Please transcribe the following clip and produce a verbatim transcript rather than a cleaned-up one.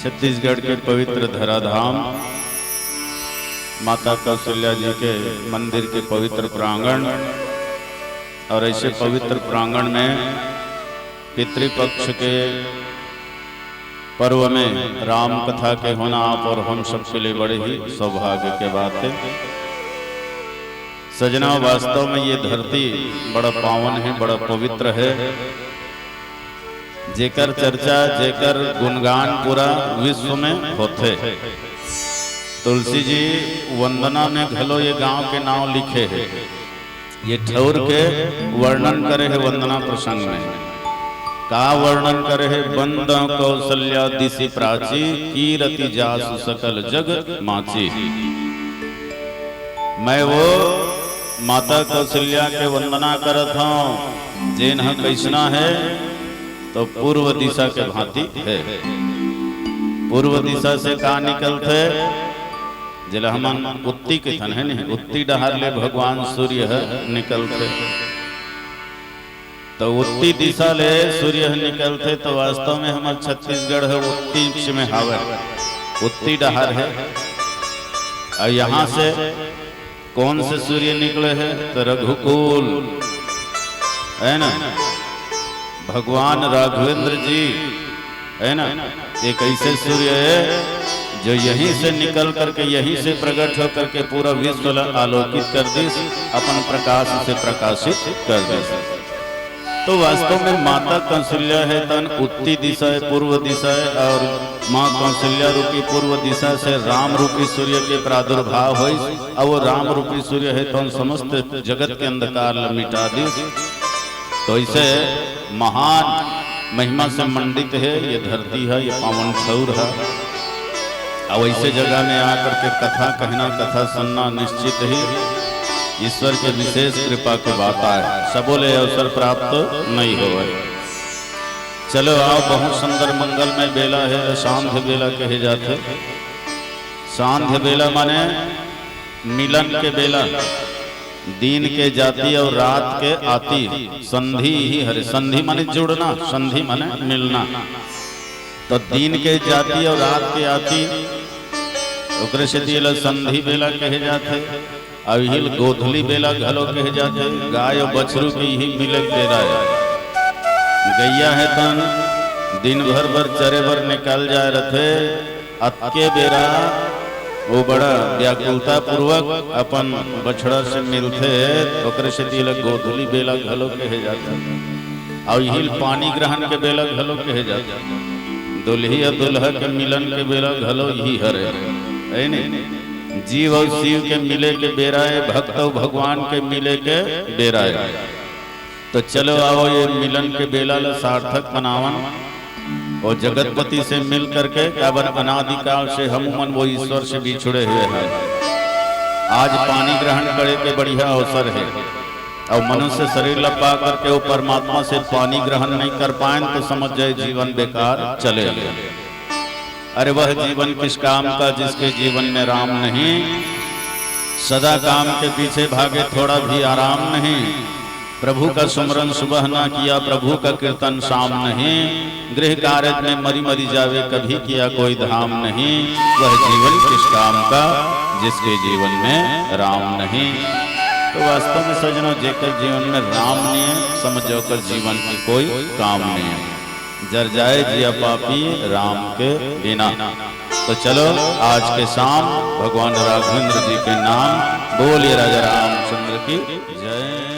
छत्तीसगढ़ के पवित्र धराधाम, माता कौशल्या जी के मंदिर के पवित्र प्रांगण, और ऐसे पवित्र प्रांगण में पितृपक्ष के पर्व में राम कथा के होना आप और हम सबके लिए बड़े ही सौभाग्य के बात है। सजना, वास्तव में ये धरती बड़ा पावन है, बड़ा पवित्र है, जेकर चर्चा, जेकर गुणगान पूरा विश्व में होथे। तुलसी जी वंदना में घलो ये गांव के नाम लिखे हे, ये ठौर के वर्णन करे हे वंदना प्रसंग में। का वर्णन करे हे? "बंद कौशल्या दिसि प्राची, कीरति जासु सकल जग माची।" मैं वो माता कौशल्या के वंदना करत हूँ, जेन ह कैसना है, तो पूर्व दिशा के भांति है। पूर्व दिशा से का निकलथे? जेला हमन उत्ती के थन है नहीं, उत्ती डहार ले भगवान सूर्य ह निकलथे। तो उत्ती दिशा ले सूर्य ह निकलथे, तो वास्तव में हमर छत्तीसगढ़ ह उत्ती में हावय, उत्ती डहार है। और यहाँ से कौन से सूर्य निकले हैं? तो रघुकुल, है ना, भगवान राघवेंद्र जी, है ना, एक ऐसे सूर्य है जो यहीं से निकल करके, यहीं से प्रकट होकर के पूरा विश्व ला आलोकित कर दिस, अपन प्रकाश से प्रकाशित कर दिस। तो वास्तव में माता कौशल्या हे तन उत्ती दिशा है, पूर्व दिशा है, और माँ कौशल्या रूपी पूर्व दिशा से राम रूपी सूर्य के प्रादुर्भाव होइस, और वो राम रूपी सूर्य हे तन समस्त जगत के अंधकार ला मिटा दिस। तो ऐसे महान महिमा से मंडित है ये धरती है, ये पावन ठौर है। अब ऐसे जगह में आकर के कथा कहना, कथा सुनना निश्चित ही ईश्वर के विशेष कृपा के बात आए। सबो ले अवसर प्राप्त नहीं होवे। चलो आओ, बहुत सुंदर मंगलमय बेला है, सांध्य बेला कहे जाथे। सांध्य बेला माने मिलन के बेला, दिन के जाति और रात के आती, संधि ही हरे। संधि माने जुड़ना, संधि माने मिलना। तो दिन के जाति और रात के आती, ओकरे सेती एला संधि बेला कहे जाथे। अउ इही ल गोधली बेला घलो कहे जाथे। गाय अउ बछरू के इही मिले के बेरा हे। गैया हे तन दिन भर बर चरे बर निकल जाए रथे। अतके बेरा वो बड़ा व्याकुलता पूर्वक अपन बछड़ा से मिलथे, ओकरे सेती एला गोधली बेला घलो कहे जाथे। अउ इही ल पानी ग्रहण के बेला घलो कहे जाथे। दुल्ही अउ दुल्हा के मिलन के बेला घलो इही हरे, है नी? जीव अउ शिव के मिले के बेरा ए, भक्त अउ भगवान के मिले के बेरा ए। तो चलो आओ, ये मिलन के बेला ला सार्थक बनावन। वो जगतपति से मिल करके, काबर अनादिकाल से हम मन वो ईश्वर से बिछुड़े हुए हैं। आज पानी ग्रहण करे के बढ़िया अवसर है, और मनुष्य शरीर ला पा करके वो परमात्मा से पानी ग्रहण नहीं कर पाए, तो समझ जाए जीवन बेकार चले गए। अरे वह जीवन किस काम का जिसके जीवन में राम नहीं, सदा काम के पीछे भागे, थोड़ा भी आराम नहीं। प्रभु का सुमरन सुबह ना किया, प्रभु का कीर्तन शाम नहीं। गृह कार्य में मरी मरी जावे, कभी किया कोई धाम नहीं। वह जीवन किस काम का जिसके जीवन में राम नहीं। तो वास्तव में सजनो, जेकर जीवन में राम नहीं है, समझ जाओ, ओकर जीवन की कोई काम नहीं है। जर जाए जिया पापी राम के बिना। तो चलो, आज के शाम भगवान राघवेंद्र जी के नाम बोलिए, राजा रामचंद्र की जय।